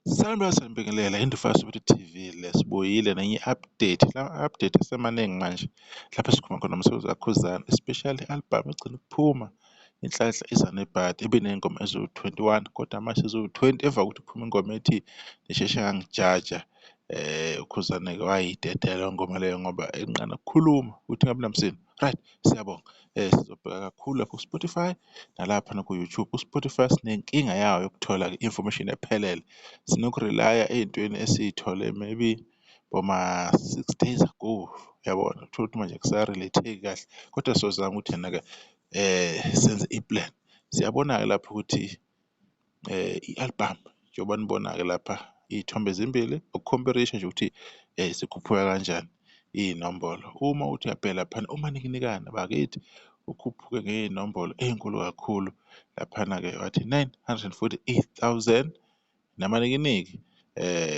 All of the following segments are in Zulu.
Sanibona, sanibingelela Indifasa ukuthi TV le sibuyile nenye i-update. La update asemaningi manje lapho esikhuluma khona ngomsebenzi kaKhuzani, especially i-album egcina ukuphuma, Inhlanhla Iza Nebhadi, ebiney'ngoma eziwu-21 kodwa manje seziwu-20 emva kokuthi kuphume ingoma ethi Nisheshe Ngangijaja. UKhuzani-ke wayidedela leyo ngoma leyo ngoba enqena ukukhuluma ukuthi ingabi namsindo. Right, siyabonga. Sizobheka kakhulu lapho ku-Spotify nalapha naku-YouTube. U-Spotify sinenkinga yawo yokuthola i-information ephelele. Sinoku-rely-a ey'ntweni esiy'thole maybe boma 6 days ago, uyabona? Uthole ukuthi manje akusa-relate-eki kahle kodwa siyozama ukuthi ena-ke senze i-plan. Siyabona-ke lapho ukuthi i-album njengoba nibona-ke lapha iy'thombe zimbili uku-compare-isha nje ukuthi zikhuphuka kanjani iy'nombolo. Uma uthi uyabheka laphana uManikinikana bakithi ukhuphuke ngey'nombolo ey'nkulu kakhulu laphana-ke wathi 948,000 namanikiniki,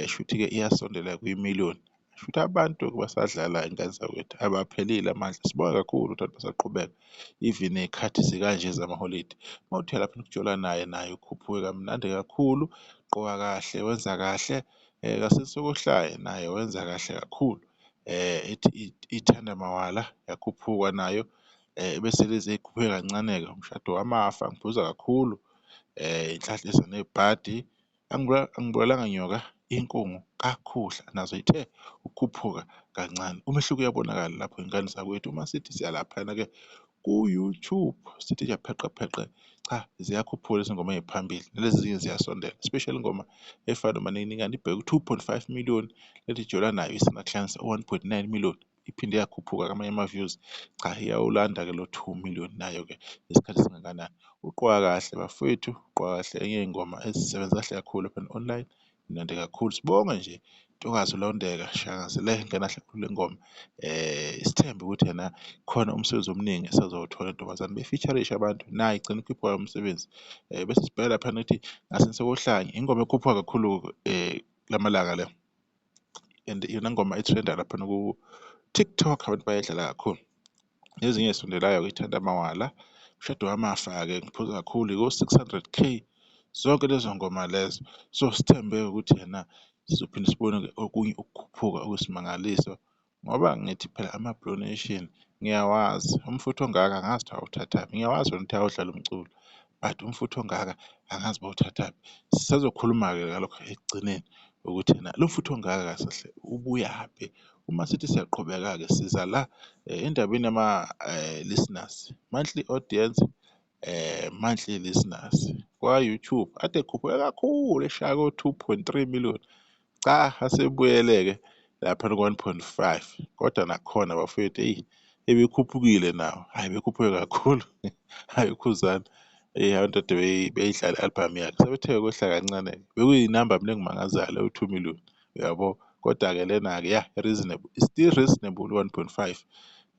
shuthi-ke iyasondela kwimiliyoni. Shuthi abantu basadlala ingane zakwethu, abaphelile amandla. Sibonge kakhulu ukuthi abantu basaqhubeka even ney'khathi zikanje zamaholidi. Uma uthi lapha ukujola naye naye ukhuphuke kamnandi kakhulu, gqoka kahle, wenza kahle. Kasensokohlayo naye wenza kahle kakhulu, ethi ithanda mawala yakhuphuka nayo, bese lezi ey'khuphuke kancane-ke umshado wamafa, ngiphuza kakhulu, inhlanhla iza nebhadi, angibulalanga nyoka, inkungu kakhuhla nazo y'the ukukhuphuka kancane. Umehluko uyabonakala lapho iy'ngane zakwethu uma sithi siya laphayana-ke ku-YouTube sithi nje pheqe pheqe, cha ziyakhuphuka lezi ngoma ey'phambili nalezi ezinye ziyasondela, especially ingoma efana noManikiniki ibheke ku-2.5 million, lethi Jola nayo isemakuhlanganisa u-1.9 million, iphinde yakhuphuka kamanye ama-views. Cha, iyawulanda-ke lo 2 million nayo-ke isikhathi esingakanani. Uqoka kahle bafowethu, uqoka kahle enye yey'ngoma ezisebenza kahle kakhulu lapha online, mnandi kakhulu. Sibonge nje ntokazi uLondeka Shangase le ngena kahle kakhulu le ngoma. Sithembe ukuthi ena khona umsebenzi omningi esazowuthola ntombazane be-feature-rishe abantu nayo igcine ikhuphuka umsebenzi. Bese sibheka laphana ukuthi ngasense kohlanya ingoma ekhuphuka kakhulu kulamalanga le and iyona ngoma e-trend-a laphana ku-TikTok, abantu bayayidlala kakhulu. Nezinye ey'sondelayo-ke ithanda mawala, umshado wamafa-ke ngiphuza kakhulu iko-600 K, zonke lezo ngoma lezo. So sithembe ukuthi ena sizophinde sibone-ke okunye ukukhuphuka okuyisimangaliso ngoba ngithi phela ama-Blue Nation ngiyawazi umfutho ongaka angazi ukuthi awuthathaphi, ngiyawazi wona ukuthi ayawudlala umculo but umfutho ongaka angazi bawuthathaphi. Sisazokhuluma-ke ngalokho ekugcineni ukuthi ena lo mfutho ongaka kahle hle ubuyaphi. Uma sithi siyaqhubeka-ke siza la endabeni yama-listeners, monthly audience, monthly listeners kwa-YouTube ade ekhuphuke kakhulu eshaya ko-2.3 million. Cha, asebuyele-ke lapha ku-1.5 kodwa nakhona bafowethu eyi ebekhuphukile nawo, hhayi bekhuphuke kakhulu hhayi uKhuzani, eyi abantu kade beyidlala i-album yakhe sebethe ukwehla kancane-ke, bekuyinamba mina engimangazayo leyo 2 million uyabo. Koda-ke lena-ke ya reasonable, still reasonable 1.5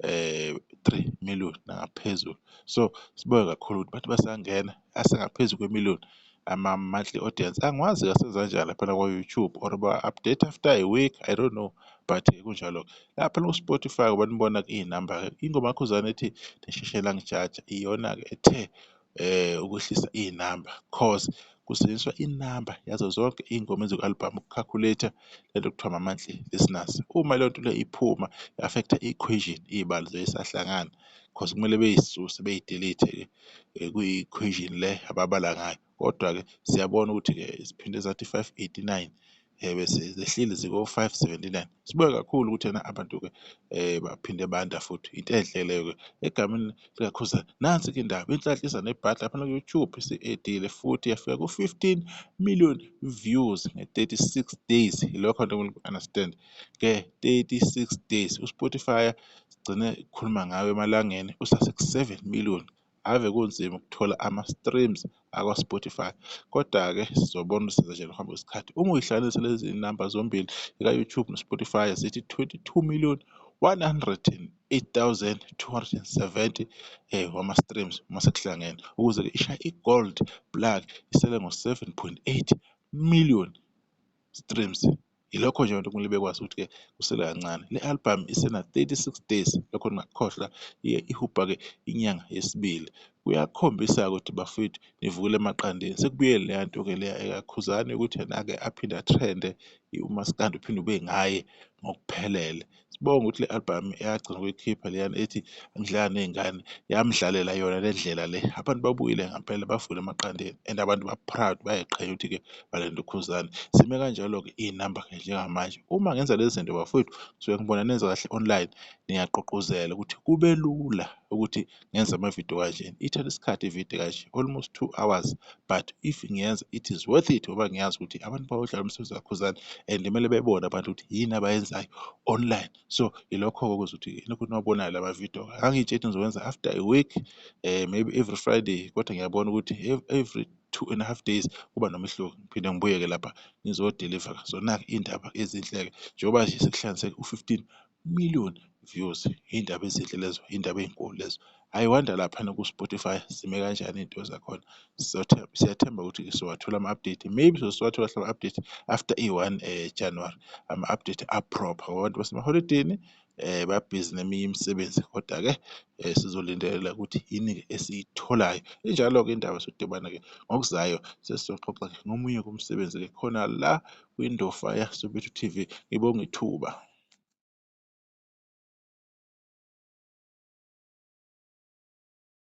3 million nangaphezulu. So sibonge kakhulu ukuthi bathi basangena asengaphezu kwemiliyoni ama-monthly audience. Angiwazi-ke asenza kanjani laphana kwa-YouTube or ba-update after a week, I don't know but kunjalo-ke. Lapha ku-Spotify ngoba nibona iy'namba-ke, ingoma kaKhuzani ethi Nisheshe Nangijaja iyona-ke ethe ukwehlisa iy'namba cause kusetshenziswa inamba yazo zonke iy'ngoma eziku-album uku-calculate-a lento ekuthiwa ama-monthly listeners. Uma leyo nto leyo iphuma i-affect-a i-equation, iy'balo zibe y'sahlangana cause kumele bey'suse beyi-delete-ke kwi-equation le ababala ngayo. Kodwa-ke siyabona ukuthi-ke ziphinde zathi 589, bese zehlile ziko-579. Sibonge kakhulu ukuthi ena abantu-ke baphinde banda futhi, into enhle leyo-ke egameni likaKhuzani. Nansi-ke indaba, inhlanhla iza nebhadi laphana ku-YouTube isi-add-ile futhi yafika ku-15 million views nge-36 days. Ilokho nto kumele ku-understand nge-36 days. USpotify sigcine ukukhuluma ngayo emalangeni usase ku-7 million. Ave kunzima ukuthola ama-streams akwa-Spotify, koda-ke sizobona ukuthi senzenjani ngokuhamba kwesikhathi. Uma uyihlanganisa lezi namba zombili eka-YouTube no-Spotify zithi 22 million 108,270 wama-streams uma sekuhlangene, ukuze-ke ishaye i-gold plug isele ngo-7.8 million streams. Yilokho nje abantu okumele bekwazi ukuthi-ke kusele kancane. Le album isena 36 days, lokho ningakukhohlwa, ihubha-ke inyanga yesibili. Kuyakhombisa-ke ukuthi bafowethu nivukile emaqandeni, sekubuyele leya nto-ke leya ekaKhuzani ukuthi yena-ke aphinde athrende umaskandi uphinde ube ngaye ngokuphelele. Sibonge ukuthi le album eyagcina ukuyikhipha leyana ethi Ngidlala Ney'ngane yamdlalela yona le ndlela le. Abantu babuyile ngampela bavukile emaqandeni and abantu ba-proud bayay'qhenya ukuthi-ke balandela uKhuzani. Zime kanjalo-ke iy'namba-ke njengamanje. Uma ngenza lezi zinto bafowethu ngisuke ngibona nenza kahle online, niyagqugquzela ukuthi kube lula ukuthi ngenze amavidiyo kanje. Ithatha isikhathi ividiyo kanje almost 2 hours, but if ngiyenza it is worth it ngoba ngiyazi ukuthi abantu bawudlala umsebenzi kaKhuzani and kumele bebone abantu ukuthi yini abayenzayo online. So ilokho-ke okwenza ukuthi lokhu niwabonayo la mavidiyo. Angiy'tsheli ukuthi ngizowenza after a week, maybe every Friday, kodwa ngiyabona ukuthi every 2.5 days kuba nomehluko. Ngiphinde ngibuye-ke lapha ngizodeliver zona-ke iy'ndaba ezinhle-ke njengoba nje sekuhlanganise u-15 million views. Iy'ndaba ezinhle lezo, iy'ndaba ey'nkulu lezo. I wonder laphana ku-Spotify zime kanjani iy'nto zakhona. Siyathemba ukuthi sizowathola ama-update, maybe sizowathola ama-update after i-1 January, ama-update a-proper ngoba abantu basemaholidini, babhizi neminye imisebenzi, kodwa-ke sizolindela ukuthi yini-ke esiyitholayo. Injalo-ke indaba, sodibana-ke ngokuzayo sesizoxoxa-ke ngomunye umsebenzi-ke khona la kwiNdofaya Soweto TV. Ngibonge ithuba.